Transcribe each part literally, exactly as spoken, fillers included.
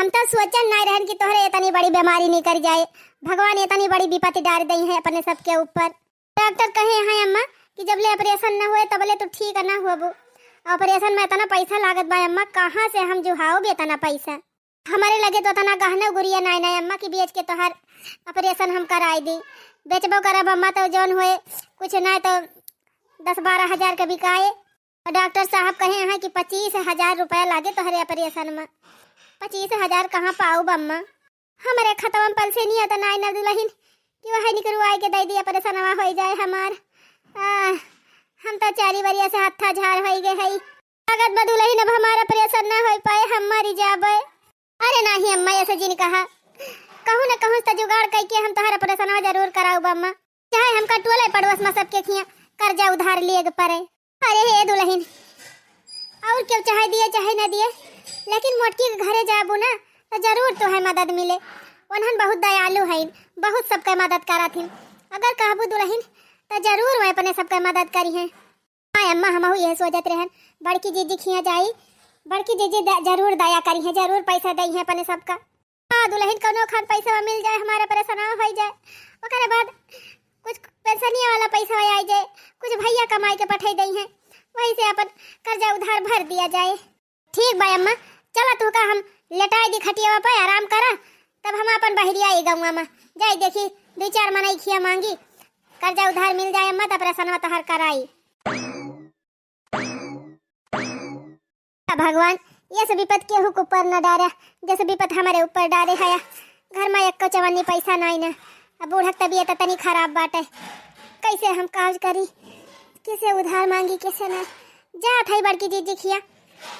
हम तो सोचन नाहीं रहन कि तोहरे इतनी बड़ी बीमारी निकल जाए, भगवान इतनी बड़ी विपत्ति डार दई है अपने सबके ऊपर। डॉक्टर कहे हैं अम्मा कि जब ले ऑपरेशन न होए तब ले तू ठीक न होबू। ऑपरेशन में इतना पैसा लागत बा अम्मा, कहाँ से हम जुहाओ भी इतना पैसा? हमारे लगे तो इतना गहना गुरिया नाहीं ना अम्मा कि बेच के तोहार ऑपरेशन हम कराई दी। बेचबो करब अम्मा तो जौन होए कुछ नाहीं तो दस बारह हजार के बिकाए। और डॉक्टर साहब कहे हैं कि पच्चीस हजार रुपया लागे तोहरे ऑपरेशन में। पच्चीस हजार कहाँ पाऊ बम्मा? हमरे खतवा में पलसे नहीं आता नाई ना दुलहिन कि वह निकरवाए के दे दिया, ऑपरेशनवा हो जाए हमार। आ, हम तो चारी बरिया से हत्था झार हो गए हई। लागत बा दुलहिन अब हमार ऑपरेशन ना हो पाए, हम मरी जाबे। अरे नाही अम्मा, ऐसे जिन कहा, कहूँ न कहूँ से जुगाड़ कई के हम तोहर ऑपरेशनवा जरूर कराऊ बम्मा। चाहे हमका टोले पड़ोस में सबके खिया कर्जा उधार लिए के पड़े। अरे हे दुलहिन, और केहू चाहे दिए चाहे न दिए, लेकिन मोटकी के घरे जाबू ना तो जरूर तोहे मदद मिले। उन्हन बहुत दयालु हईन, बहुत सबके मदद करत हिन। अगर कहबू दुलहिन तो जरूर वह अपने सबके मदद करिहें। हाँ अम्मा, हमहू यह सोचत रहन, बड़की जीजी खिया जाई, बड़की जीजी द-, जरूर दया करिहें, जरूर पैसा दइहें अपने सबका। हाँ दुलहिन, कौनो खान पैसा मिल जाए, हमार ऑपरेशनवा हो जाए, ओकरे बाद कुछ पेंशनिया वाला पैसा आ जाए, कुछ भैया कमाई के पठाई दइहें, वही से अपन कर्जा उधार भर दिया जाए। ठीक बा अम्मा, चला तुहका हम लेटाई दी खटियावा पे, आराम करा, तब हम अपन बहरिया आई गौवा में जाई, देखी दो चार मनई खिया मांगी, कर्जा उधार मिल जाए अम्मा, तब ऑपरेशनवा तोहार कराई। अब भगवान, ये सब विपत केहू के ऊपर न डारा, जैसे विपत हमारे ऊपर डारे हया। घर में एको चवन्नी पैसा नाई ना, अब बूढ़क तबीयत तनी खराब बाटे, कैसे हम काज करी, किसे उधार मांगी, किसे ना। जात है बड़की जीजी खिया,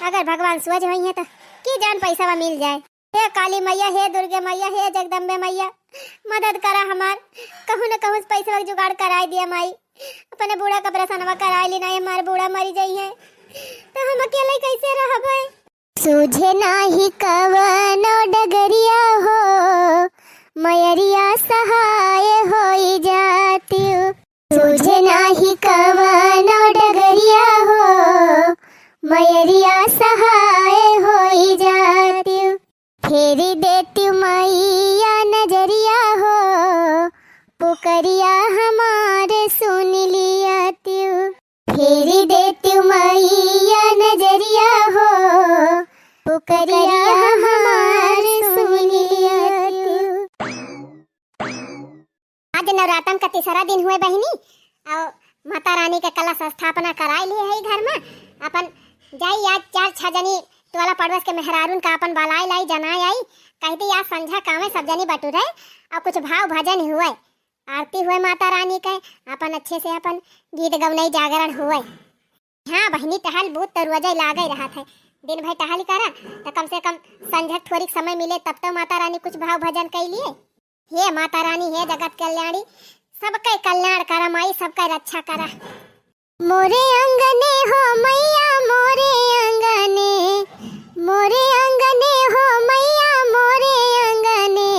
अगर भगवान सोझ होई है तो की जान पैसा मिल जाए। हे काली मैया, हे दुर्गे मैया, हे जगदम्बे मैया, मदद करा हमार, कहूँ न कहूँ से पैसवा के जुगाड़ कराई दिया माई। अपने बूढ़ा का ऑपरेशनवा कराई ली, नाई हमार बूढ़ा मरी जाई है, तो हम अकेले कैसे रहबे? सूझे नाही कवनो डगरिया हो, मयरिया सहाय होई जातिउ। सूझे नाही कवनो डगरिया हो, मयरिया सहाय होई जातिउ। फेरी देतिउ मैया नजरिया हो, पुकरिया हमार सुन लियातिउ। फेरी देतिउ मैया नजरिया हो, पुकरिया हमार सुन लियातिउ। आज नवरातन का तीसरा दिन हुए बहिनी, और माता रानी के कलश स्थापना कराई लिए है घर में। अपन जाई आज चार छह जनी टोला पड़ोस के मेहरारून का अपन बलाई लाई, जनाई आई, कह दी आज संझा कामे सब जनी बटुरे और कुछ भाव भजन हुए, आरती हुए माता रानी के, अपन अच्छे से अपन गीत गवनई जागरण हुए। हाँ बहिनी, टहल बूत तो रोजे लागे रहत है, दिन भर टहल करा तो कम से कम संझा थोड़ी समय मिले तब तो माता रानी कुछ भाव भजन कर लिए। हे माता रानी, हे जगत कल्याणी, सबके कल्याण करा माई, सबके रक्षा करा। मोरे अंगने हो मैया, मोरे अंगने, मोरे अंगने हो मैया, मोरे अंगने,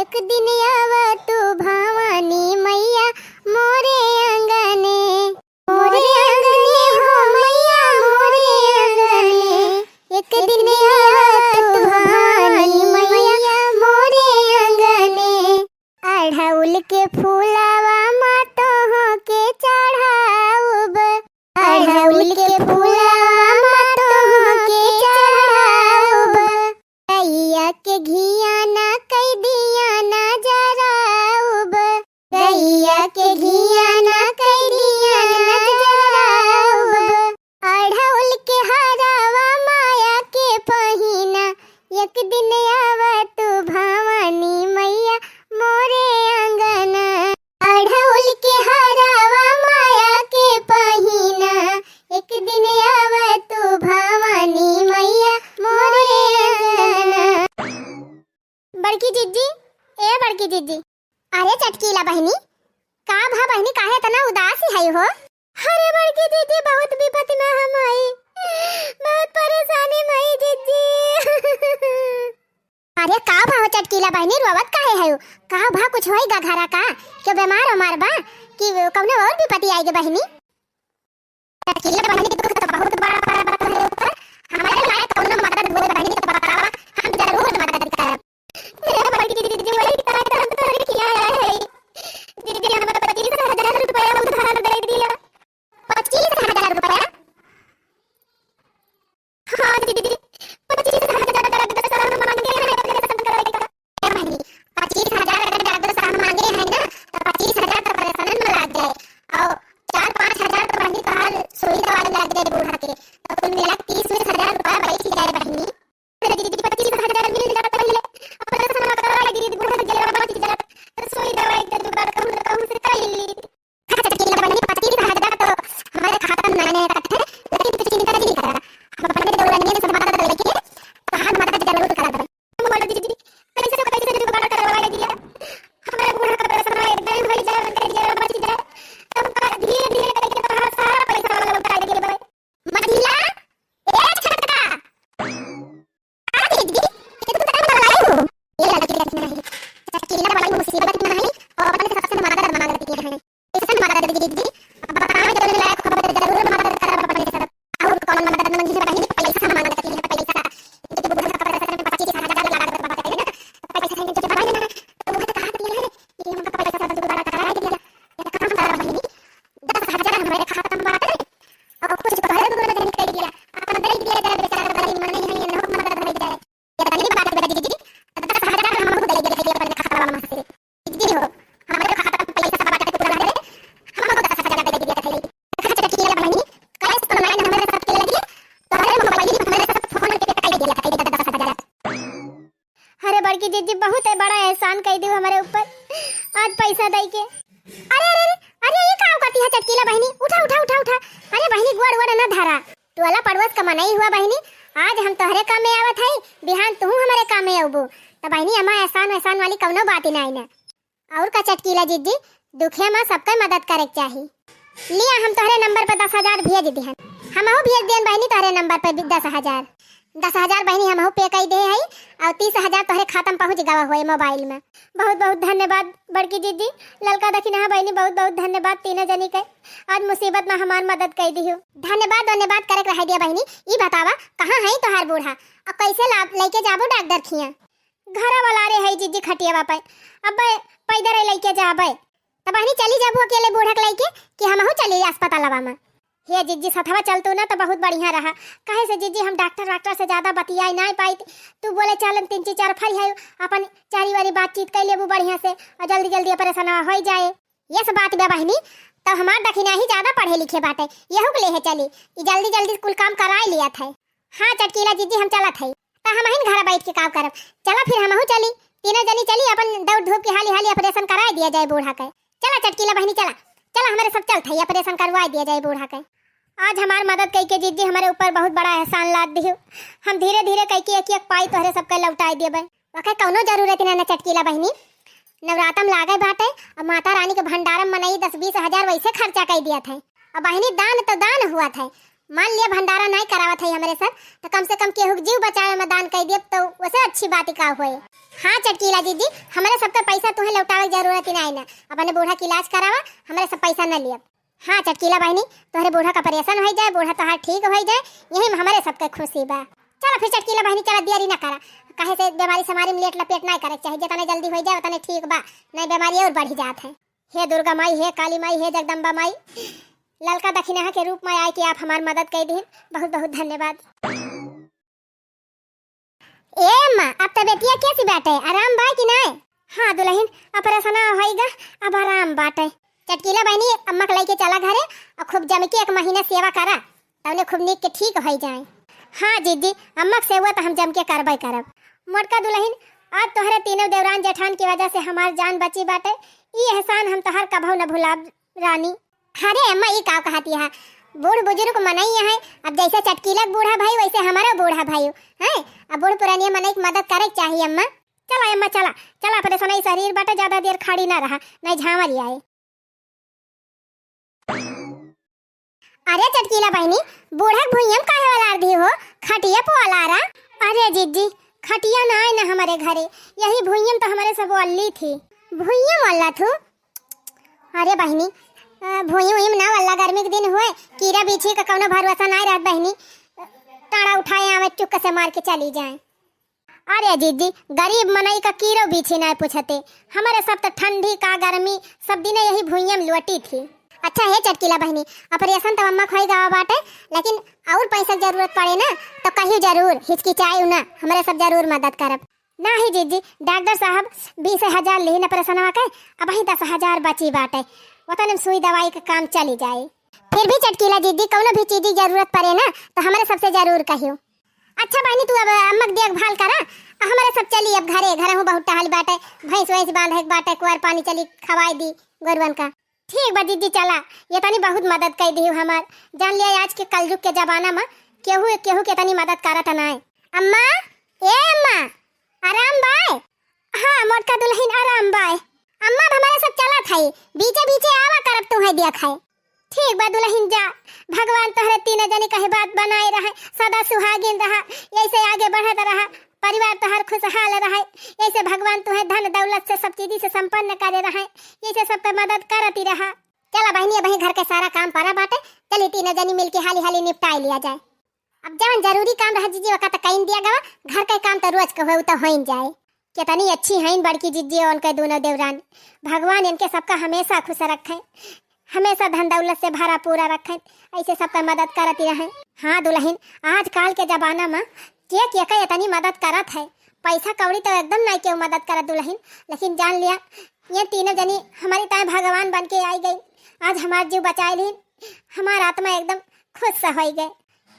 एक दिन आवा तू भवानी मैया, मोरे अंगने। मोरे अंगने हो मैया, मोरे अंगने, एक दिन आवा तू भवानी मैया, मोरे अंगने। अढ़उल के फूलवा माँ तोह के चढ़ाउब, अढ़उल के फूलवा माँ तोह के चढ़ाउब। गैया के घिया ना कई दिया ना जराउब, गैया के घिया ना कई दिया ना जराउब। अढ़उल के हरावा माया के पहिना, एक दिन आवा तू भवानी मैया मोरे अंगना। अढ़उल के हरावा माया के पहिना, एक दिन आवा तू भवानी मैया मोरे अंगना। बड़की जिज्जी, ए बड़की जिज्जी। अरे चटकीला बहिनी, का भा बहिनी, काहे इतना उदास है हो? अरे बड़की जिज्जी, बहुत विपत में हम आई, बहुत परेशानी में आई जिज्जी। अरे का भा हो चटकीला बहिनी, रोवत काहे है? का भा, कुछ होई गा घरा का? क्यों बीमार उमार बा कि कौनो और विपत्ति आई गे बहिनी? चटकीला बहिनी, दुख तो बहुत बड़ा पड़ा बा तोहरे ऊपर। हमारे लायक कौनो मदद होई बहिनी तो बतावा, हम जरूर मदद या तीस हजार रुपया बैठ जाए बहिनी। अरे दीदी, पच्चीस हजार मिल जात पहिले, अब ऑपरेशन करवा ली दीदी, बूढ़ा गेला बच जात, तो सुई दवाई के जुगाड़ कहूँ न कहूँ से कर ली। अच्छा, चटकीला बहिनी, पच्चीस हजार तो हमारे खाता में नहीं आया है, लेकिन कुछ चिंता नहीं करा। हम अपने दौरानिया से मदद लेके, तो हम मदद जरूर करा देबे। हम बोले, "दीदी, कैसे, कैसे जुगाड़ करवा दिया? हमारे बूढ़ा का ऑपरेशन एकदम हो जाए, उनका जेल बच जाए, तो हम धीरे धीरे करके तुम्हारा सारा पैसा वाला लौटा देंगे भाई।" मझिला, ए छोटका। आ दीदी, ये तो तुम पता लगा रहे हो। ये लड़की का कितना है। चटकीला वाली मुसीबत में है और अपने सबसे मदद मांग लेती है। ऐसा मदद दीदी, अब बताओ, जरूर लायक खबर, जरूर मदद करब अपने सब। और कौन मदद मांगी है, बताइए, पैसा मांग लेती है, पैसा। ये तो बुढ़ा का पैसा में पच्चीस हजार लगा दे, बाबा कहे ना, तो पैसा है, जो भाई ना, तो वो तो कहा दिया है कि हमका पैसा सब जुगाड़ करा दिया। ये तो काम करा बहिनी, दस हजार हमारे खाता में बाटे, और कुछ तो है, दूर में निकल गया, अपन दे दिया जाए, बेचारा गरीब मन नहीं है, ये लोग मदद हो जाए। ये गरीब बात है, दीदी, दस हजार हम लोग दे दिया है, अपने खाता वाला में से। दीदी हो, हमारे खाता में पैसा सब बाटे, पूरा है, हम लोग दस हजार दे दिया है। अच्छा, चटकीला बहिनी, कैश तो नहीं, हमारे साथ के लगी, तो हमारे मोबाइल में हमारे साथ फोन पे कर दिया है, दस हजार। अरे बड़की जिज्जी, बहुत है बड़ा एहसान कई दियो हमारे ऊपर, आज पैसा दई के। अरे, अरे, अरे, अरे, ये का करती है चटकीला बहिनी? उठा, उठा, उठा, उठा। अरे बहिनी, गोड़, गोड़ ना धरा। टोला पड़ोस का मनई हुआ बहिनी, आज हम तोहरे काम में आवत हई, बिहान तू हमारे काम में अउबू। त बहिनी, हमार एहसान वहसान वाली कौनो बात ही नहीं ना। और का चटकीला जिज्जी, दुखे में सबके मदद करे के चाही। लिया, हम तोहरे नंबर पर दस हजार भेज दिहन। हमहू भेज दिहन बहिनी तोहरे नंबर पर भी दस हजार। दस हजार बहिनी हमहू पे कई दे हई और तीस हजार तोहरे खाता में पहुँच गवा होए मोबाइल में। बहुत बहुत धन्यवाद बड़की जिज्जी, ललका दखिनहा बहिनी, बहुत बहुत धन्यवाद तीनों जनी के। आज मुसीबत में हमार मदद कई दिहू। धन्यवाद, धन्यवाद करे के रह दिया बहिनी। ई बतावा, कहाँ है तोहार बूढ़ा? अब कैसे ला-, लेके जाबू डॉक्टर खिया? घरा वाला रे है जिज्जी खटियावा पे, अब पैदल लइके जाबे। त बहिनी चली जाबू अकेले बूढ़ा के लइके कि हमहू चली अस्पतालवा में? हे जिज्जी, सथवा चलतू ना त बहुत बढ़िया रहा। काहे से जिज्जी, हम डॉक्टर वाक्टर से ज्यादा बतियाई नाई पाई। तू बोले चलन तीन चीज चार फरी है, अपन चारी वारी बातचीत कर लेबू बढ़िया से और जल्दी जल्दी ऑपरेशन हो जाए। ये सब बात बा बहिनी, त हमार दखिना ही ज्यादा पढ़े लिखे बाटे, यहू के लेहे चली, ई जल्दी जल्दी कुल काम कराए लिया थे। हाँ चटकीला जिज्जी, हम चलत हई। त हमहिन घर बैठ के का करब? चला फिर हमहू चली, तीनों जनी चली, अपन दौड़ धूप के हाली हाली ऑपरेशन कराए दिया जाए बूढ़ा के। चला चटकीला बहिनी, चला, चला, हमारे सब चलत हई, ऑपरेशन करवाए दिया जाए बूढ़ा के। आज हमार मदद कई के जिज्जी हमारे ऊपर बहुत बड़ा एहसान लाद दिहू। हम धीरे धीरे कई के एक एक पाई तोहरे सबके लौटाए देबे। ओके कौनो जरूरत ना, ना चटकीला बहिनी। नवरातम लागे बाटे, अब माता रानी के भंडारम मनई दस बीस हजार वैसे खर्चा कई दिया थे। अब बहिनी, दान तो दान हुआ थे, मान लिया भंडारा नाई करावत है हमरे सब, तो कम से कम केहू के जीव बचावे में दान कई दियब, तो वैसे अच्छी बात का होए। हाँ चटकीला जिज्जी, हमरे सबके पैसा तुहे लौटावे के जरूरत ही नाई ना, अपने बूढ़ा के इलाज करावा, हमरे सब पैसा न लियब। हाँ चटकीला बहिनी, तोहरे बूढ़ा का ऑपरेशन हो जाए, बूढ़ा तोहार ठीक हो जाए, यही में हमरे सबके खुशी बा। चला फिर चटकीला बहिनी, चला देरी ना करा, काहे से बीमारी समारी में लेट लपेट ना करे के चाही, जितने जल्दी हो जाए उतने ठीक बा, नहीं बीमारी और बढ़ जात है। हे दुर्गा माई, हे काली माई, हे जगदम्बा माई, ललका दखिनहा के रूप में आए के आप हमार मदद कर दीन, बहुत बहुत धन्यवाद। ए अम्मा, अब तबियतिया कैसी बाटे, आराम बा कि नाय? हाँ दुल्हन, ऑपरेशन होइगा, अब आराम बाटे। चटकीला बहिनी, अम्मा के लेके चला घरे और खूब जम के एक महीना सेवा करा, तौने खूब नीक के ठीक हो जाए। हाँ जिज्जी, अम्मा के सेवा तो हम जम के करबे करब। मोटका दुल्हन, आज तोहरे तीनों देवरान जेठान की वजह से हमार जान बची बाटे, ई एहसान हम तोहार कभौ न भुलाब रानी। अरे अम्मा, ई का कहती है, बूढ़ बुजुर्ग मनई है, अब जैसे चटकीला के बूढ़ा भाई वैसे हमारा बूढ़ा भाई है, अब बूढ़ पुरानिया मनई की मदद करे के चाहिए अम्मा। चला अम्मा, चला, चला, ऑपरेशन ई शरीर बाटे, ज्यादा देर खड़ी ना रहा, नहीं झांवर आए। अरे चटकीला बहिनी, बूढ़ा के भुइयम काहे वालार दी हो? खटिया पे वालारा। अरे जिज्जी, खटिया ना आए ना हमारे घरे, यही भुइयम तो हमारे सब वल्ली थी। भुइयम वाला थू? अरे बहिनी, अ, भुइयम उइयम ना वाला, गर्मी के दिन हुए, कीड़ा बिच्छी का कौनो भरोसा ना रहत बहिनी, टाड़ा उठाए आवे, चुक्का से मार के चली जाए। अरे जिज्जी, गरीब मनई का कीरो बीछी नाय पूछते। हमरे सब तो ठंडी का गर्मी, सब दिने यही भुइयम लोटी थी। अच्छा हे चटकीला बहिनी, ऑपरेशन तो अम्मा खोई गवा बाटे, लेकिन और पैसा के जरूरत पड़े ना, तो कहियो जरूर, हिचकिचाई ना, हमरे सब जरूर मदद करब। नाही जिज्जी, डॉक्टर साहब बीस हजार लिहिन ऑपरेशनवा के, अबहीं दस हजार बची बाटे, वतने में सुई दवाई के काम चली जाई। फिर भी चटकीला जिज्जी, कौनो भी चीज की जरूरत पड़े ना, तो हमरे सबसे जरूर कहियो। अच्छा बहिनी, तू अब अम्मा के देखभाल करा, आ हमरे सब चली अब घरे। घरहू बहुत टहल बाटे, भैंस वैंस बांधे के बाटे, कुआर पानी चली खवाई दी गोरुअन का। ठीक बा जिज्जी, चला, ये तनी बहुत मदद कई दिहु हमार। जान लिया, आज के कलयुग के जमाना में केहू केहू के तनी मदद करत नाय। अम्मा, ए अम्मा, आराम बाय? हाँ मोटका दुलहिन, आराम बाय। अम्मा, अब हमरे सब चलत हई, बीचे बीचे आवा करब, तुहैं देखै। ठीक बा दुलहिन, जा, भगवान तोहरे तीनों जनी कहे बात बनाए रहे, सदा सुहागिन रहा, यैसे आगे बढ़त रहा, परिवार तोहर खुशहाल रहे, यैसे भगवान तुहैं धन दौलत से, सब चीजी से संपन्न करे रहे, यैसे सबके मदद करती रहा। चला बहिनी, अबहीं घर के सारा काम परा बाटे, चली तीनों जनी मिलके हाली हाली निपटाई लिया जाए। अब जवन जरूरी काम रहा जिज्जी, ओका त कइन दिया गवा, घर के काम त रोज के होए, उ त होइन जाए। केतनी अच्छी हइन बड़की जिज्जी और उनके दोनों देवरान। भगवान इनके सबका हमेशा खुश रखे, हमेशा धन दौलत से भरा पूरा रखे, ऐसे सबका मदद करती रहे। हाँ दुलहिन, आजकल के जमाना में के के का इतनी मदद करत है, पैसा कौड़ी तो एकदम नाई केहू मदद करत दुलहिन, लेकिन जान लिया, ये तीनों जनी हमारी ताईं भगवान बन के आई गई। आज हमार जीव बचाए लीन, हमार आत्मा एकदम खुश से होई गए।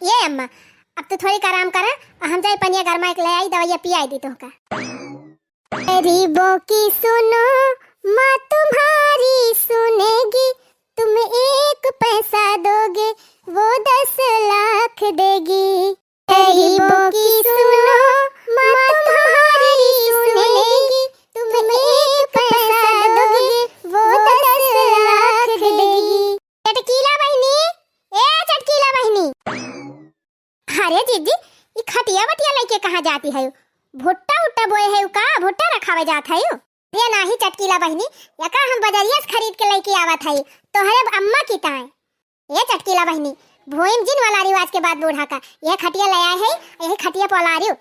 ए अम्मा, अब तू थोड़ी आराम करा, आ हम जाई पनिया गरमा के ले आई, दवाइया पियाई दी तोहका। गरीबों की सुनो, माँ तुम्हारी सुनेगी, तुम एक पैसा दोगे, वो दस लाख देगी। गरीबों की सुनो, माँ तुम्हारी सुनेगी, तुम एक पैसा दोगे, वो दस लाख देगी। चटकीला बहिनी, ए चटकीला बहिनी। अरे जिज्जी, ई खटिया वटिया लइके कहाँ जाती है? भुट्टा उट्टा बोए है का? भुट्टा रखावे जात है? ये नाही चटकीला बहिनी, यका हम बजरिया से खरीद के लइके आवत है, तोहरे अम्मा की ताईं। ए चटकीला बहिनी, भूइम जिन वाला रिवाज के बात बूढ़ा का, यह खटिया ले आए है, यही खटिया पोलारियो।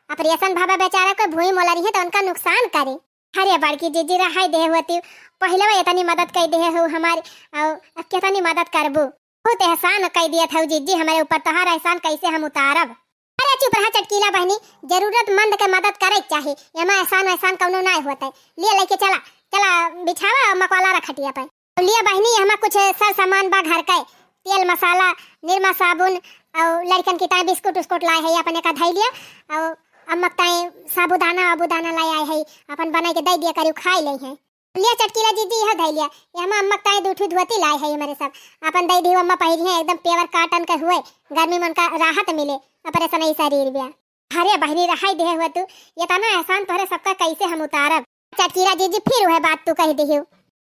ऑपरेशन भाभा बेचारा को भूइम ओलरी है तो उनका नुकसान करे। अरे बड़की जिज्जी, रहाई देहे होती, पहिले वो इतनी मदद कई देहे हो हमारी, और अब कितनी मदद करबू? बहुत एहसान कई दिया था जिज्जी हमारे ऊपर, तोहार एहसान कैसे हम उतारब? अरे चुप रहा चटकीला बहिनी, जरूरतमंद के मदद करे के चाही, एमा एहसान वहसान कौनो ना होते। लिए लेके चला, चला बिछावा और मकवाला रख खटिया पे। लिया बहिनी, एमा कुछ सर सामान बा घर के, तेल मसाला, निरमा साबुन, और लड़कन की ताईं बिस्कुट उस्कुट लाए है, अपन एका धई लिया, और अम्मा के ताईं साबुदाना अबुदाना लाए आए है, अपन बनाई के दे दिया करियो, खाई ले है। लिया चटकीला जिज्जी, यह धई लिया, ये हम अम्मा के ताईं दू ठू धोती लाए है हमारे सब, अपन दे दी, अम्मा पहिरी है, एकदम pure cotton के हुए, गर्मी में उनका राहत मिले, ऑपरेशन ही शरीर बिया। अरे बहिनी, रहाई देहे हुआ तू, ये तना एहसान तोहरे सबका कैसे हम उतारब? चटकीला जिज्जी, फिर वह बात तू कह दिहु।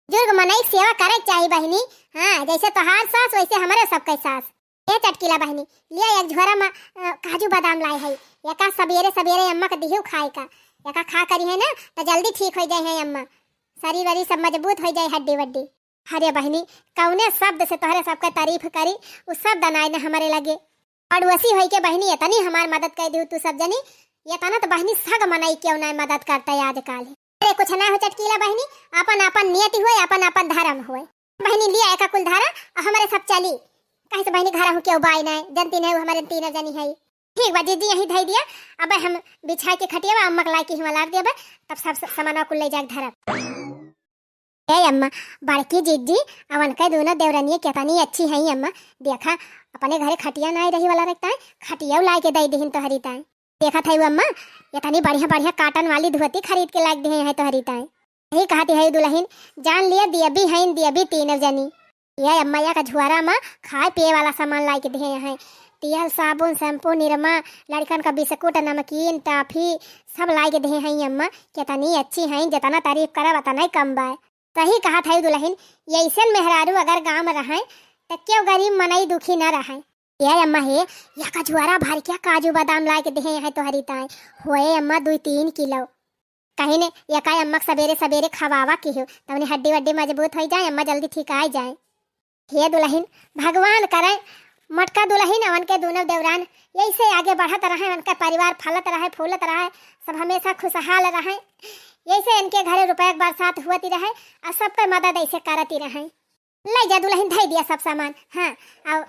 बुजुर्ग मनई के सेवा करे के चाही बहिनी। हाँ, जैसे तोहार सास वैसे हमरे सबके सास। ए चटकीला बहिनी, लिया एक झोरा में, अ, काजू बादाम लाए है, एका सबेरे सबेरे अम्मा के दिहु खाए का, एका खा करी है ना तो जल्दी ठीक हो जाए है अम्मा, शरीर वरीर सब मजबूत हो जाए, हड्डी वड्डी। अरे बहिनी, कौने शब्द से तोहरे सबके तारीफ करी, उ शब्द नाई न हमरे लगे। पड़ोसी होई के बहिनी, इतनी हमार मदद कर दिहु तू सब जनी, इतना तो बहिनी सग मनई क्यों ना मदद करता है आजकल। अरे कुछ ना हो चटकीला बहिनी, अपन अपन नियति होए, अपन अपन धर्म होए। बहिनी लिया एका कुल धारा, आ हमरे सब चली। कहे से बहिनी घर हूँ क्यों बाई ना, जनती नहीं हमारे तीन जनी है। ठीक बा जिज्जी, यहीं धई दिया, अब हम बिछा के खटिया बा, अम्मा के लाई के हिमा लार दिया बा, तब सब स-, सामानवा कुल ले जाके धरब। ए अम्मा, बड़की जिज्जी, अवन के दोनों देवरनिया कितनी अच्छी हैं अम्मा। देखा, अपने घरे खटिया नाई रही वाला रखता है, खटिया लाई के दे दिहिन तोहरी ताई। देखत है अम्मा, इतनी बढ़िया बढ़िया cotton वाली धोती खरीद के लाग दिहे हैं तोहरी ताई। यही कहती है दुलहिन, जान लिया दियबी हैं दियबी तीनों जनी। ये अम्मा या का झुआरा में खाए पिए वाला सामान लाई के दिहे हैं, तेल, साबुन, shampoo, निरमा, लड़कन का बिस्कुट, नमकीन, टॉफी, सब लाई के दिहे हैं अम्मा। कितनी अच्छी हैं, जितना तारीफ करब उतना ही कम बा। सही कहत है दुलहिन, यैसन मेहरारू अगर गाँव में रहें, त क्यों गरीब मनई दुखी न रहें। ए अम्मा हे, या का झुआरा भर के काजू बादाम लाए के दिहे हैं तोहरी ताई। होए अम्मा, दुई तीन किलो। कहीं ने, या का अम्मा के सबेरे सबेरे खवावा की हो, तब उन्हें हड्डी वड्डी मजबूत हो जाए, अम्मा जल्दी ठीक आ जाए। हे दुलहिन, भगवान करे, मोटका दुलहिन, अवन के दोनों देवरान, यही से आगे बढ़त रहे, उनका परिवार फलत रहे, फूलत रहे, सब हमेशा खुशहाल रहे। यही से इनके घरे रुपया के बरसात हुअती रहे, और सबका मदद ऐसे करती रहे। ले जा दुलहिन, धई दिया सब सामान। हाँ, और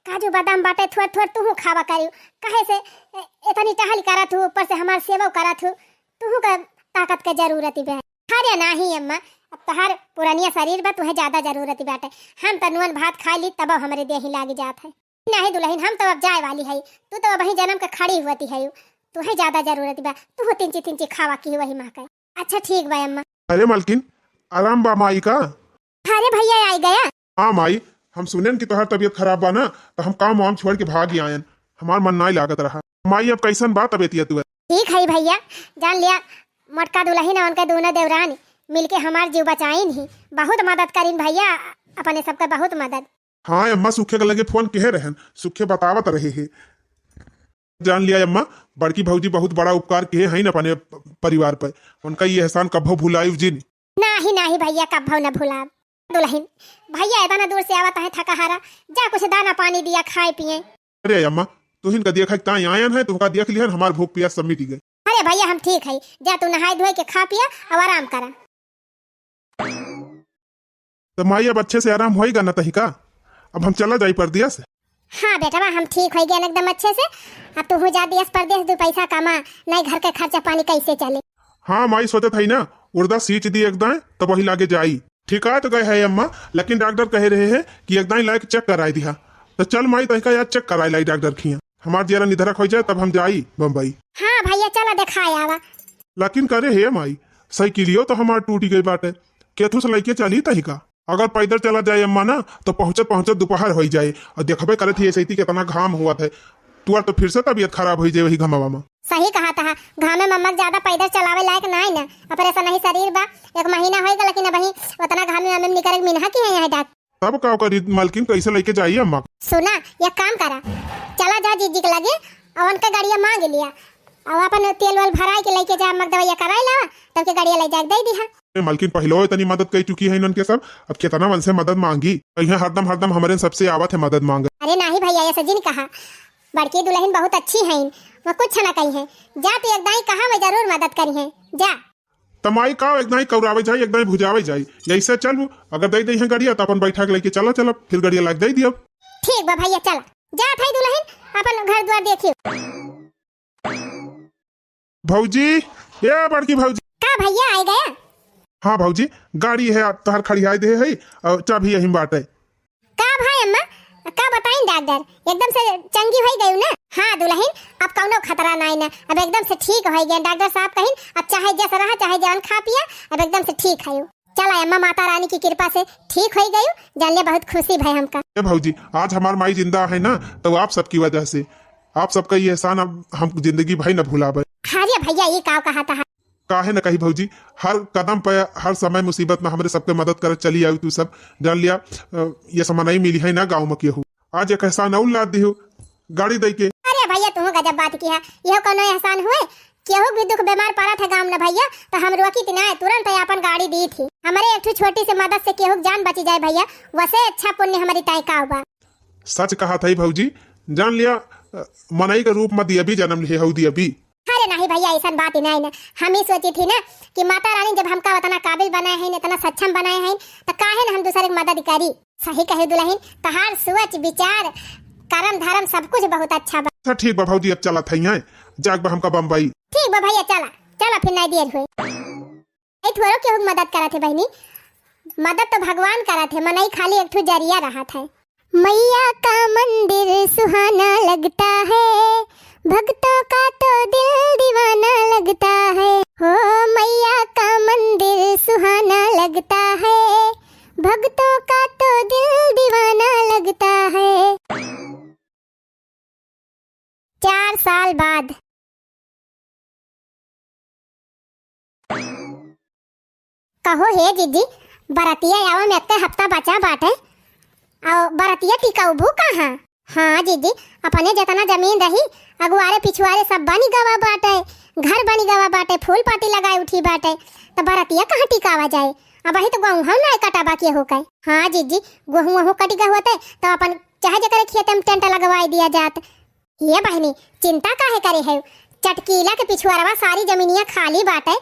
काजू बादाम बाटे, थोड़ थोड़ तुहू खावा करियो। कहे से ए-, इतनी टहल करत हूँ, ऊपर से हमार सेवा करत हूँ, तुहू का ताकत के जरूरत बे। अरे नाही अम्मा, अब तोहार पुरनिया शरीर बा, तुहे ज्यादा जरूरत बाटे। हम त नून भात खाइ ली, तबो हमरे देही लागि जात है। नाहीं दुलहिन, हम तो अब जाए वाली है, तू तो अबहीं जनम के खड़ी हुअती है, तुहे ज्यादा जरूरत बा, तू तिनची तिनची खावा की वही माँ के। अच्छा ठीक बा अम्मा। अरे मलकिन, आराम बा माई का? अरे भइया आइ गया। हाँ माई, हम सुनेन कि तोहार तबीयत खराब बा ना, त हम काम वाम छोड़ के भागि आयन, हमार मन नाहीं लागत रहा। माई अब कइसन बा तबीयतिया तुहे? ठीक है भइया, जान लिया मोटका दुलहिन अउ उनके दूनो देवरानी मिलके हमार जीव बचाइन ही, बहुत मदद करिन भइया, अपने सबके बहुत मदद। हाँ अम्मा, सुखे के लगे फोन किहे रहेन, सुखे बतावत रहे हे। जान लिया अम्मा, बड़की भौजी बहुत बड़ा उपकार किहे हइन अपने प-, परिवार पर, उनका ये एहसान कभो भुलाइब जिन। नाहीं, नाहीं भइया, कभो न भुलाब। दुलहिन, भइया एतना दूर से आवत हैं थका हारा, जा कुछ दाना पानी दिया खाए पिए। अरे अम्मा, तुहिन का देखा ताई आयन है, तुहका देख लिहन, हमार भूख पियास सब मिटि गए। अरे भइया हम ठीक है, जा तू नहाए धोए के खा पिया अउ आराम करा। त माई, अब अच्छे से आराम होइगा न तहिका? अब हम चला जाई परदेस। हाँ बेटवा, हम ठीक होइ गए एकदम अच्छे से। अब तू जा दियस परदेस, दू पैसा कमा, नहीं घर के खर्चा पानी कैसे चले? हाँ माई, सोचत हई ना, उर्दा सींच दी एक दाएं, तब वही लागे जाई। ठीक आ तो गए है अम्मा, लेकिन डॉक्टर कहे रहे हैं कि एक दाएं लाइके चेक कराए दिहा। तो चल माई, तहिका यार चेक कराए लाई डॉक्टर खिया। हमार जियरा निधरक होइ जाए, तब हम जाई बम्बई। हाँ भइया, चला देखाए आवा। लेकिन करे हे माई, साइकिलियो तो हमार टूटि गई बाटे, केथू से लइके चली तहिका? अगर पैदल चला जाए अम्मा ना, तो पहुँचत पहुँचत दोपहर होइ जाए। अउ देखबे करत ही ऐसे ही कितना घाम हुआ था, तुअर तो फिर से तबीयत खराब होइ जाए वही घमवा में। सही कहा था, घामे में अम्मा के ज्यादा पैदल चलावे लायक नाहीं ना, ऑपरेशन ही शरीर बा, एक महीना होइगा, लेकिन अबहीं उतना घामे में निकरे के मिनहा की है यहाँ डॉक्टर। तब का करी मलकिन, कैसे लइके जाई अम्मा? सुना, एक काम करा, चला जा जीजी के लगे अउ उनका गाड़िया मांग लिया अउ अपन तेल वेल भराए के लइके जा, अम्मा के दवाइया कराए लावा, तब के गाड़िया ले जाके दे दिहा। ए मलकिन, पहलो इतनी मदद कर चुकी है इनके सब, अब कितना मन से मदद मांगी? तो यहाँ हरदम हरदम हमारे सबसे आवत है मदद मांगे। अरे नाहीं भइया, ऐसे जिन कहा, बड़की दुलहिन बहुत अच्छी है, वो कुछ ना कही है। जा तू एक दाई कहा, वो जरूर मदद करी है, जा। त माई का एक दाई कौरावे जाई, एक दाई भुजावे जाई। जैसे चलबू, अगर दे दे हैं गड़िया, त अपन बैठा के लइके चला, चला, फिर गड़िया लाग दे दियब। ठीक बा भइया, चला। जात है दुलहिन, अपन घर द्वार देखियो। भौजी, ए बड़की भौजी। का भइया आइ गया? हाँ भौजी, गाड़ी है तोहर खड़ियाई दे है, अउ चाबी यहीं बाटे। का भाई अम्मा, का बताइन डॉक्टर, एकदम से चंगी होइ गयू ना? हाँ दुलहिन, अब कउनो खतरा नाहीं ना, अब एकदम से ठीक होइ गया। डॉक्टर साहब कहिन, अब चाहे जस रहा, चाहे जवन खा पिया, अब एकदम से ठीक है। चला अम्मा, माता रानी की कृपा से ठीक होइ गयू, जान ले बहुत खुशी भय हमका। ए भौजी, आज हमार माई जिंदा है ना, तो आप सबकी वजह से, आप सबका ये एहसान अब हम जिंदगी भर न भुलाबे। अरे भइया, ये का कहा था? काहे न कही भौजी, हर कदम पे, हर समय मुसीबत में हमरे सबके मदद करत चली आयू तू सब। जान लिया, अ, ये समनई मिली है ना गाँव में केहू। आज एक एहसान और लाद दिहू, गाड़ी दे के। अरे भइया, तू गजब बात किहा, यह कउनो एहसान हुए? केहू भी दुख बीमार पड़त है गाँव में भइया, तो हम रोकित ना, तुरंत अपन गाड़ी दीत ही। हमरे एक ठो छोटी सी मदद से केहू के जान बची जाए भइया, वसे अच्छा पुण्य हमरी ताई का बा। सच कहा था भौजी, जान लिया, अ, मनई के रूप में दिया भी जन्म लिए हऊ दिया भी। अरे नाहीं भइया, अइसन बात ही नाहीं ना। हम ही सोची थी ना कि माता रानी जब हमका उतना काबिल बनाए हैं, इतना सक्षम बनाए हैं, त काहे ना हम दूसरे की मदद करी। सही कहे दुलहिन, तहार सोच, विचार, करम, धरम सब कुछ बहुत अच्छा बा। अच्छा ठीक बा भौजी, अब चलत हई हैं, जाग बा हमका बम्बई। ठीक बा भइया, चला, चला फिर नाहीं देर हुए। ए थोड़ो केहू के मदद करत है बहिनी, मदद तो भगवान करत है, मनई खाली एक ठो जरिया रहत है। मैया का मंदिर सुहाना लगता है, भक्तों का तो दिल दीवाना लगता है। हो मैया का मंदिर सुहाना लगता है, भक्तों का तो दिल दीवाना लगता है। चार साल बाद। कहो हे जीजी, बरतिया आवे में एक्के हफ्ता बचा बाटे, अउ बरतिया टिकउबू कहाँ? हाँ जीजी, अपने जेतना जमीन रही, अगुआरे पिछुआरे सब बनि गवा बाटे, घर बनि गवा बाटे, फूल पाती लगाए उठी बाटे, त बरतिया कहाँ टिकावा जाए? अबहीं तो गोहूँ नाहीं कटा बा केहू के। हाँ जीजी, गोहूँ वहूँ कटि गवा होते, त अपन चाहे जेकरे खेते में टेंट लगवाए दिया जात। ये बहिनी, चिंता काहे करे है? चटकीला के पिछुआरवा सारी जमीनिया खाली बाटे,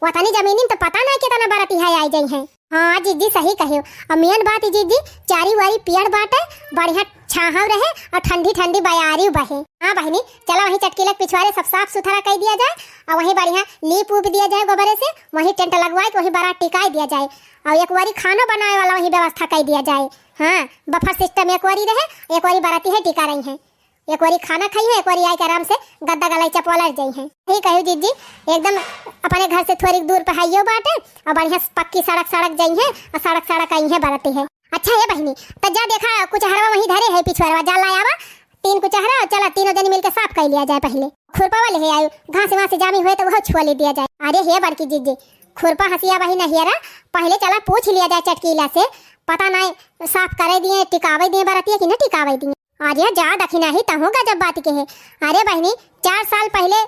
वतनी जमीनी में तो पता नाहीं केतना बरतिहा आइ जइहैं। हाँ जिज्जी, सही कहियो। अउर मेन बात ई जिज्जी, चारी वारी पेड़ बाटे, बढ़िया छाहव रहे अउर ठंडी ठंडी बयारी बहे। हाँ बहिनी, चला वहीं चटकीला के पिछवारे सब साफ सुथरा कइ दिया जाए अउर वहीं बढ़िया लीप ऊप दिया जाए गोबरे से, वहीं टेंट लगवाए के वहीं बारात टिकाइ दिया जाए अउर एक वारी खानो बनाए वाला वहीं व्यवस्था कइ दिया जाए। हाँ, बफर सिस्टम एक वारी रहे, एक वारी बाराती है टिका रही है। एक वारी खाना खइहें, एक वारी आइके आराम से गद्दा गलैचा पलट जइहें। सही कहियो जिज्जी, एकदम अपने घर से थोड़ी दूर पे हइयो बाटे अउर बढ़िया पक्की सड़क, सड़क जइहें अउर सड़क, सड़क अइहें बरती है। अच्छा हे बहिनी, त जा देखा कुचहरवा वहीं धरे है पिछुआरवा, जा लाइ आवा तीन कुचहरा अउर चला तीनों जनी मिलके साफ कइ लिया जाए पहिले। खुरपवा लेहे आयु, घास वास जामी होए त उहउ छुआ ले दिया जाए। अरे हे बड़की जिज्जी, खुरपा हँसिया बहिन नहियरा, पहिले चला पूछ लिया जाए चटकीला से, पता नाहीं साफ करइ दिहें, टिकावइ दिहें बरतिया कि न टिकावइ दिहें। अरे जा दखिनही, तहूँ गजब बात किहे। अरे बहिनी, चार साल पहिले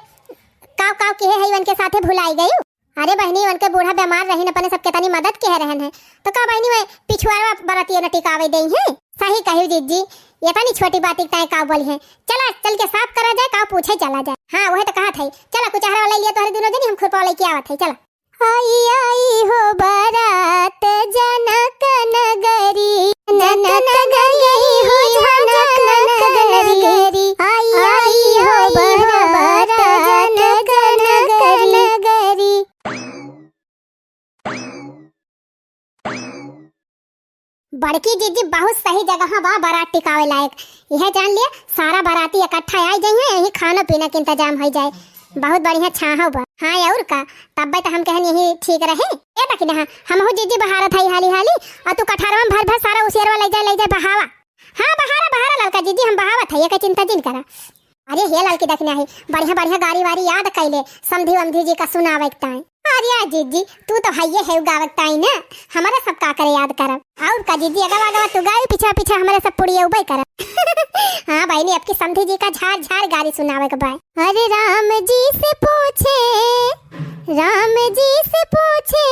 काव काव किहे है, उनके साथे भुलाइ गयू। अरे बहिनी, उनके बूढ़ा बेमार रहिन, अपने सब केतनी मदद किहे रहन है, तो का बहिनी वह पिछुआरवा बरतिया न टिकावइ देइहें? सही कहियो जिज्जी, एतनी छोटी बात ताईं काव बोलिहें। चला चल के साफ करा जाए, काव पूछे चला जाए। हाँ वही तो कहत है, चला कुचहरा लइ लिया तोहरे दुनो जनी, हम खुरपा लइके आवत है, चला। आई आई हो बारात जनक नगरी, जनक नगरी हो जनक नगरी, आई आई हो बारात जनक नगरी। बड़की जिज्जी, बहुत सही जगह बा बारात टिकावे लायक। यह जान लिए, सारा बाराती इकट्ठा आइ जइहें, यहीं खाना पीना के इंतजाम होइ जाए। बहुत बढ़िया छाहव बा। हाँ, अउर का, तब्बे त हम कहन यही ठीक रहे। ए दखिनहा, हमहू जिज्जी बहारत हई हाली हाली, अउर तू कठरवा में भर भर सारा उसियरवा लइ जाए, लइ जाए बहावा। हाँ, बहारा, बहारा ललका जिज्जी, हम बहावत हई, एके चिंता जिन करा। अरे हे ललकी दखिनही, बढ़िया बढ़िया गारी वारी याद कइले, समधी वमधी जी का सुनावे के ताईं। अरे जिज्जी, तू तो हइये है गावे के ताईं ना, हमरे सब का करे याद करब। अउर का जिज्जी, अगवा अगवा तू गाई, पीछा पीछा हमरे सब पुड़िया उबई करब। हाँ बहिनी, अब की समधी जी का झार झार गारी सुनावे के बाय। अरे राम जी से पूछे, राम जी से पूछे,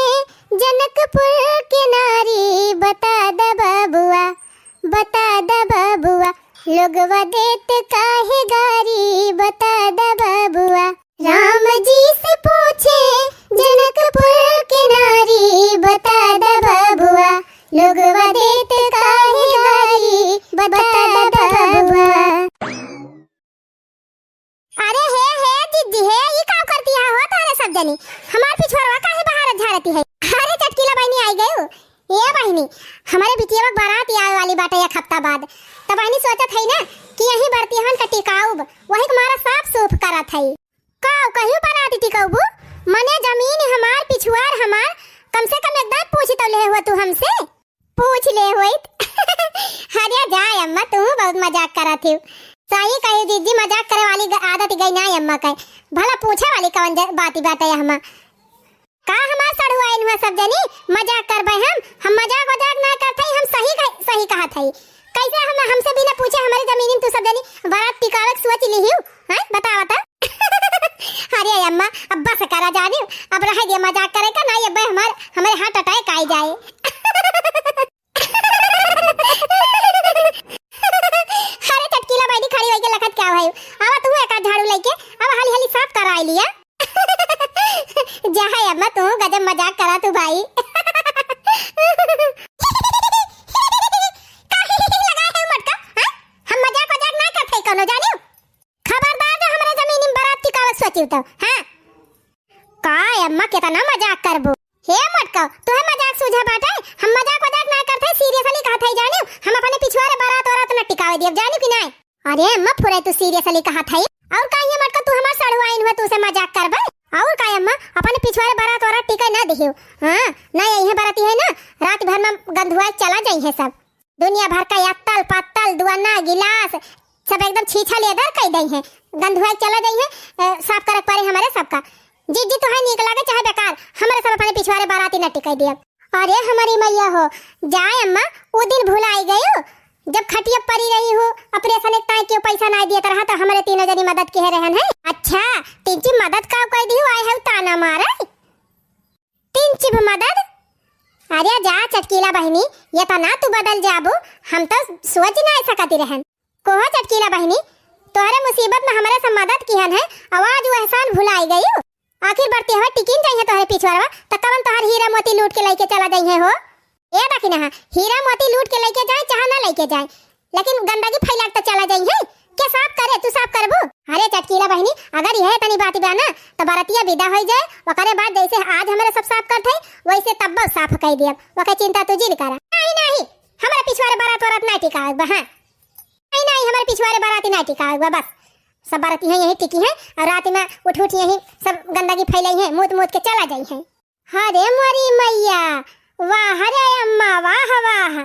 जनकपुर के नारी, बता द बबुआ, बता द बबुआ, लोगवा देत काहे गारी, बता द बबुआ। राम जी से पूछे, जनकपुर के नारी, बता द बबुआ, लोगवा देत काहे गारी, बता द बबुआ। अरे हे, हे जिज्जी हे, ई का करती है हो तोहरे सब जनी? हमार पिछुआरवा काहे बहारत झारती है? अरे चटकीला बहिनी आइ गयू। ए बहिनी, हमरे बिटिया के बारात आवे वाली बाटे एक हफ्ता बाद। त बहिनी सोचत हई ना कि यहीं बरतिहन का टिकाउब, वही के मारा साफ सूफ करत हई। का कहियो बारात टिकउबू? मने जमीन हमार, पिछुआर हमार, कम से कम एकदम पूछ तो ले हुआ तू हमसे। पूछ ले होइत। अरे जा अम्मा, तू बहुत मजाक करत हिउ। सही कही जिज्जी, मजाक करे वाली ग-, आदत गई ना अम्मा के। भला पूछे वाली कवन ज-, बाती बात है अम्मा? का हमार सड़ुआइन हुआ सब जनी? मजाक करबे हम? हम मजाक वजाक ना करत हई, हम सही कह-, सही कहत हई। कैसे हम, हमसे बिना पूछे हमरे जमीन में तू सब जनी बारात टिकावे के सोच लिहिउ? हैं? बतावा त। अरे अम्मा, अब बस करा जानिउ, अब रह दिया मजाक करे का, नाहीं अब्बे हमार, हमरे heart attack आइ जाए। अरे चटकीला बहिनी खड़ी होइके लखत का भइउ? आवा तू एक आध झाड़ू लइके, अब हाली हाली साफ कराइ लिया। जा है अम्मा, तू गजब मजाक करा तू भाई। काहे लगाए है मटका? हैं? हम मजाक वजाक ना करत है कउनो, जानिउ? खबरदार जो हमरे जमीन में बारात टिकावे सोचिउ तो, हाँ? का अम्मा, केतना मजाक करबू? हे मोटका, तोहे मजाक सूझा बाटे? हम मजाक वजाक ना करत हई, seriously कहत हई, जानिउ? हम अपने पिछुआरे बारात वारात न टिकावे दियब, जानिउ कि नाहीं? अरे अम्मा फुरे, तू seriously कहत हई? अउर का ये मोटका, तू हमार सड़ुआइन हुआ, तू से मजाक करबे? अउर का अम्मा, अपने पिछुआरे बारात वारात टिके ना दिहिउ। हाँ, ना यही बरती है ना, रात भर में गंधुआ चला जाई है सब। दुनिया भर का अत्तल पत्तल, दुअन्ना, गिलास, सब एकदम छीछा लेदर कइ दइहें, गंधुआइ चला जइहें, अ, साफ करे के परे हमरे सबका। जिज्जी तोहे नीक लागे चाहे बेकार, हमरे सब अपने पिछुआरे बाराती न टिकइ दियब। अरे हमरी मइया हो, जाए अम्मा, उ दिन भुलाइ गइउ, जब खटिया परी रही हो, operation एक ताई के पैसा नाहीं दियत रहा, त हमरे तीनों जनी मदद किहे रहन है। अच्छा, टिंची मदद का कइ दिहु, आए है ताना मारे। तीन चिभ मदद? अरे जा चटकीला बहिनी, एतना तू बदल जाबू, हम तो सोच नाहीं सकती रहन। कोहो चटकीला बहिनी, तोहरे मुसीबत में हमरे सब मदद किहन है, अउ आज उ एहसान भुलाइ गइउ। आखिर बरतिहवा टिकिन जइहैं तोहरे पिछुआरवा, त कवन तोहर हीरा मोती लूट के लइके चला जइहैं हो? ए दखिनहा, हीरा मोती लूट के लइके जाए चाहे ना लइके जाए, लेकिन गंदगी फैला के त चला जइहैं। के साफ करे, तू साफ करबू? अरे चटकीला बहिनी, अगर यह तनी बात बा ना, त बरतिया विदा होइ जाए, ओकरे बाद जैसे आज हमरे सब साफ करत है, वैसे तब्बो साफ कइ दियब, ओके चिंता तू जिन करा। नहीं, नहीं, हमरे पिछुआरे बारात वारात नहीं टिकावे बा, हाँ। नहीं, नहीं, हमरे पिछुआरे बाराती नहीं टिकावे बा, बस। सब बाराती हैं यहीं टिकी हैं, और रात में उठ उठ यहीं सब गंदगी फैलाई हैं, मूत मूत के चला जाई हैं। अरे मोरी मैया, वाह रे अम्मा, वाह, वाह।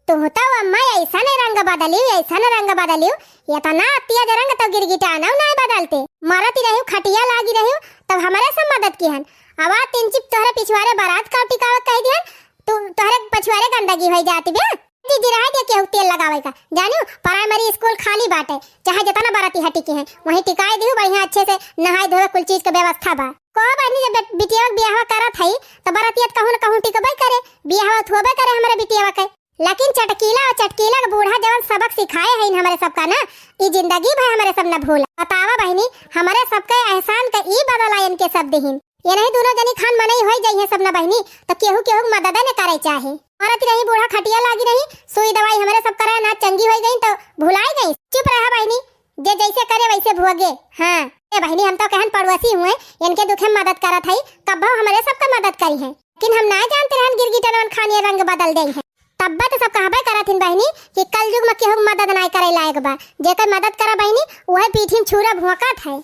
तुम तो अम्मा ऐसन रंग बदलियो, ऐसन रंग बदलियो, इतना तेज रंग तो गिरगिटानउ नाहीं बदलते। मरत रहियो, खटिया लागी रहियो, तब हमरे सब मदद किहन। अब तीन चिप तोहरे पिछुआरे बारात का टिकावे कह दिहन, तू, तोहरे पिछुआरे गंदगी होइ जाती बे। जीजी, रहे दे केहू तेल लगावे का। जानियो, प्राइमरी स्कूल खाली बाटे, चाहे जितना बाराती हटी के हैं, वहीं टिकाए दिहू, बढ़िया अच्छे से नहाए धोए, कुल चीज के व्यवस्था बा। कहो बहिनी, जब बेट-, बिटिया के बियाह करत हई, त बारातियत कहूँ न कहूँ टिकबे करे, बियाह होत होबे करे हमरे बिटिया के। लेकिन चटकीला और चटकीला के बूढ़ा जवन सबक सिखाए हईन हमरे सबका ना, ई जिंदगी भर हमरे सब न भूला। बतावा बहिनी, हमरे सबके एहसान के ई बदला इनके सब दिहिन। ये नहीं दोनों जनी खान मनई होई जाई है सब ना बहिनी, त केहू केहू के मदद न करे चाहे। औरत रही बूढ़ा खटिया लागी रही, सुई दवाई हमरे सब करे ना चंगी होई गई त भुलाई गई। चुप रहा बहिनी, जे जैसे करे वैसे भोगे। हाँ, ए बहिनी, हम तो कहन पड़ोसी हुए, इनके दुखे में मदद करत हई, कब्बो हमरे सबका मदद करी है। लेकिन हम ना जानते रहन गिरगिटनवन खानिया रंग बदल देई है। तब्बे तो सब कहबे करत हिन बहिनी कि कलयुग में केहू के मदद नाय करे लायक बा। जेकर मदद करा बहिनी, उहे पीठी में छुरा भोंकत है।